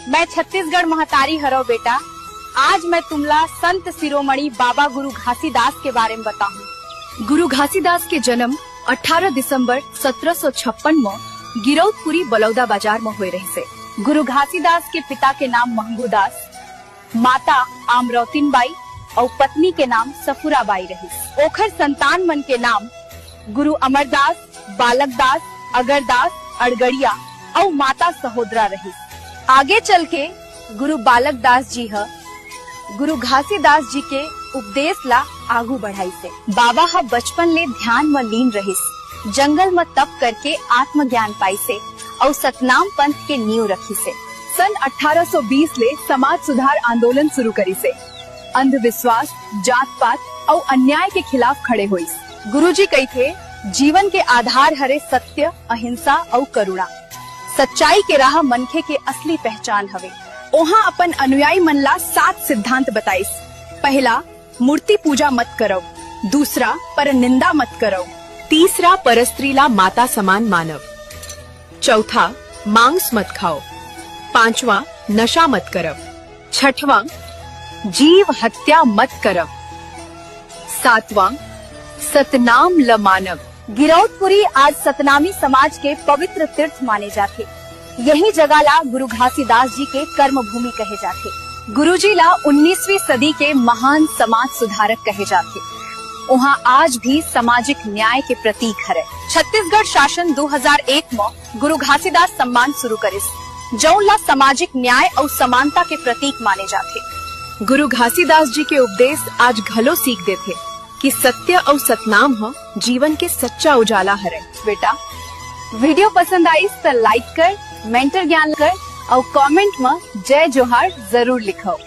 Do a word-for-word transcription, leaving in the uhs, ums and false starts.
मैं छत्तीसगढ़ महतारी हरव बेटा। आज मैं तुमला संत शिरोमणि बाबा गुरु घासीदास के बारे में बताहूँ। गुरु घासीदास के जन्म अठारह दिसंबर सत्रह सौ छप्पन म गिरौदपुरी बलौदा बाजार म होए रहिसे। गुरु घासीदास के पिता के नाम महंगूदास, माता आमरौतिन बाई अउ पत्नी के नाम सफुरा बाई रहिस। ओखर संतान मन के नाम गुरु अमरदास, बालकदास, अगरदास, अड़गड़िया अउ माता सहोदरा रहिस। आगे चल के गुरु बालकदास जी ह गुरु घासीदास जी के उपदेश ला आगू बढ़ाइसे। बाबा ह बचपन ले ध्यान म लीन रहिस, जंगल म तप करके आत्मज्ञान पाइसे अउ सतनाम पंथ के नींव रखिसे। सन अठारह सौ बीस ले समाज सुधार आंदोलन शुरू करिसे। अंधविश्वास, जात-पात अउ अन्याय के खिलाफ खड़े होइस। गुरुजी कहिथे, जीवन के आधार हरे सत्य, अहिंसा अउ करुणा। सच्चाई के राह मनखे के असली पहचान हवे। ओहा अपन अनुयायी मन ला सात सिद्धांत बताइस। पहला, मूर्ति पूजा मत करव। दूसरा, पर निंदा मत करव। तीसरा, परस्त्री ला माता समान मानव। चौथा, मांस मत खाओ। पांचवा, नशा मत करव। छठवां, जीव हत्या मत करव। सातवां, सतनाम ल मानव। गिरौदपुरी आज सतनामी समाज के पवित्र तीर्थ माने जाथे। यही जगह ला गुरु घासीदास जी के कर्म भूमि कहे जाथे। गुरुजी ला उन्नीसवीं सदी के महान समाज सुधारक कहे जाथे। उहाँ आज भी सामाजिक न्याय के प्रतीक हरे। छत्तीसगढ़ शासन दो हज़ार एक म गुरु घासीदास सम्मान शुरू करिस, जऊन ला सामाजिक न्याय अउ समानता के प्रतीक माने जाथे। गुरु घासीदास जी के उपदेश आज घलो सीख देथे कि सत्य अउ सतनाम ह जीवन के सच्चा उजाला हरे। बेटा, वीडियो पसंद आइस त like कर, मेंटर ज्ञान कर अउ कमेंट म जय जोहार जरूर लिखव।